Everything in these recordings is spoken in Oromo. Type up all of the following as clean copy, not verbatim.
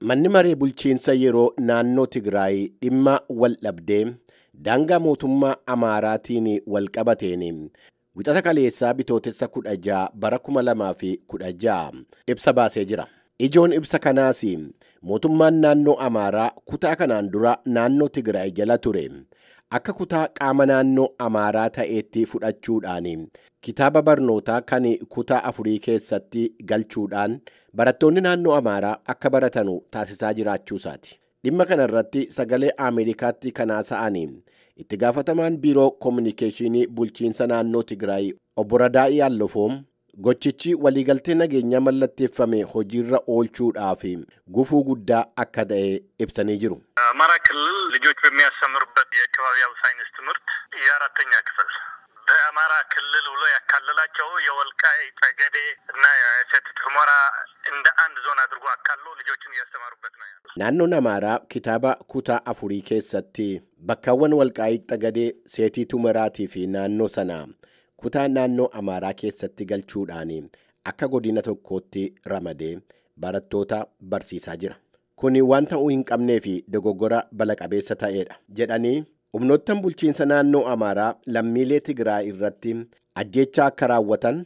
Manni maree bulchiinsa yeroo naannoo Tigraay dhimma wal dhabdee daangaa mootummaa Amaaraatiin wal qabateen wixata kaleessaa bitootessa 16 bara 2016 ibsa baasee jira. Ijoon ibsa kanaas mootummaan naannoo Amaaraa kutaa kanaan dura naannoo Tigraay jala ture akka kutaa qaama naannoo Amaaraa ta'eetti fudhachuudhaan kitaaba barnootaa kan kutaa afurii keessatti galchuudhaan barattoonni naannoo Amaaraa akka baratanu taasisaa jiraachuusaati. Dhimma kana irratti sagalee Ameerikaatti kan haasa'an itti gaafatamaan biiroo koominikeeshinii bulchiinsa naannoo Tigraay obbo Radaa'ii Allofoom gochichi waliigaltee nageenyaa mallatteeffame hojiirra oolchuudhaaf gufuu guddaa akka ta'e ibsanii jiru. አማራ ክልል ልጆች በሚያስተምሩበት የአካባቢያዊ ሳይንስ ትምህርት የአራተኛ ክፍል በአማራ ክልል ብሎ ያካለላቸው የወልቃይት ጠገዴ እና የሰቲት ሁመራ እንደ አንድ ዞን አድርጎ አካሎ ልጆችን እያስተማሩበት ነው ያለው። Naannoon Amaaraa kitaaba kutaa afurii keessatti bakkaawwan Walqaayit Xagadee, Seetii Tumaraatii fi naannoo sanaa kutaa naannoo Amaaraa keessatti galchuudhaan akka godina tokkootti ramadee barattoota barsiisaa jira. Kuni waan ta'uu hin qabnee fi dogoggora bala-qabeessa ta'edha jedhanii humnoottan bulchiinsa naannoo Amaaraa lammiilee Tigraay irratti ajjeechaa akka raawwatan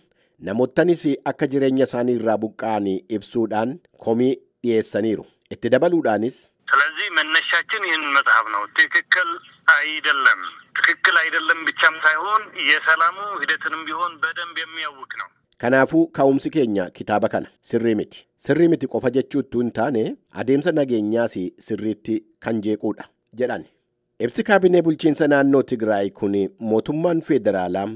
namootanis akka jireenya isaanii irraa buqqa'an ibsuudhaan komii dhiyeessaniiru. Itti dabaluudhaanis ስለዚህ መነሻችን ይህን መጽሐፍ ነው። ትክክል አይደለም። ትክክል አይደለም ብቻም ሳይሆን የሰላሙ ሂደትንም ቢሆን በደንብ የሚያውክ ነው። Kanaafuu ka'umsi keenya kitaaba kana sirrii miti. Sirrii miti qofa jechuuttuu hin taane adeemsa nageenyaas sirriitti kan jeequudha jedhan. Ibsi kaabinee bulchiinsa naannoo Tigraay kun mootummaan federaalaa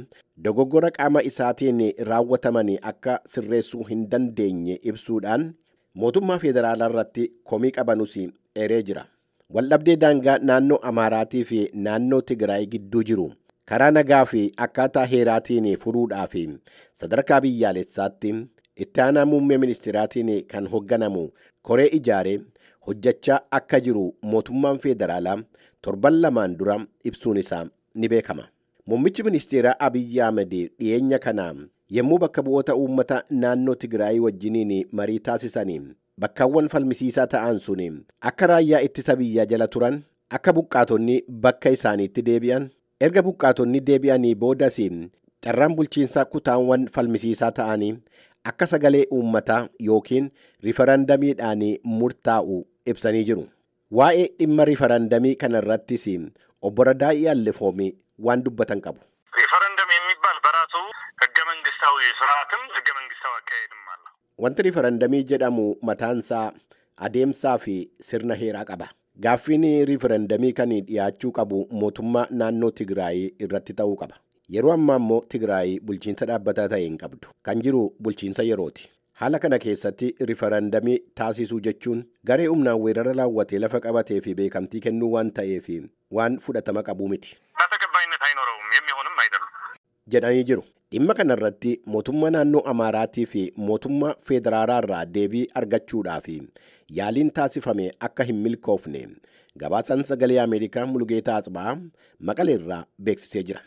dogoggora qaama isaatiin raawwataman akka sirreessuu hin dandeenye ibsuudhaan mootummaa federaalaa irratti komii qabanus eeree jira. Waldhabdee daangaa naannoo Amaaraatii fi naannoo Tigraay gidduu jiru karaa nagaa fi akkaataa heeraatiin furuudhaaf sadarkaa biyyaalessaatti itti aanaa muummee ministeeraatiin kan hoogganamu koree ijaaree hojjechaa akka jiru mootummaan federaalaa torban lamaan dura ibsuun isaa ni beekama. Muummichi ministeeraa Abiyyi Ahmed dhiyeenya kana yommuu bakka bu'oota uummata naannoo Tigraay wajjiniin marii taasisanii bakkaawwan falmisiisaa ta'an sun akka raayyaa ittisa biyyaa jala turan akka buqqaatonni bakka isaaniitti deebi'an erga buqqaatonni deebi'anii boodas carraan bulchiinsaa kutaawwan falmisiisaa ta'anii akka sagalee uummataa yookiin rifarandamiidhaan murtaa'u ibsanii jiru. Waa'ee dhimma rifarandamii kanarrattis obbo Radaa'ii Allefoomii waan dubbatan qabu. ሪፈረንደም የሚባል በራሱ ህገ መንግስታዊ ስርዓትም ህገ መንግስታዊ አካሄድም አለው። Wanti rifarandamii jedhamu mataansaa adeemsaa fi sirna heeraa qaba. Gaaffiin rifarandamii kan dhiyaachuu qabu mootummaa naannoo Tigraay irratti ta'uu qaba. Yeroo ammaa immoo Tigraay bulchiinsa dhaabbataa ta'e hin qabdu. Kan jiru bulchiinsa yerooti. Haala kana keessatti rifarandamii taasisuu jechuun garee humnaan weerara raawwatee lafa qabatee fi beekamtii kennuu waan ta'eef waan fudhatama qabuu miti. እና ተቀባይነት አይኖረውም የሚሆንም አይደለም። jedhanii jiru. Dhimma kanarratti mootummaa naannoo Amaaraatii fi mootummaa federaalaa irraa deebii argachuudhaaf yaaliin taasifame akka hin milkoofne gabaasaan sagalee Ameerikaa Mulugeetaa Atsibaa Maqaleerraa beeksisee jira.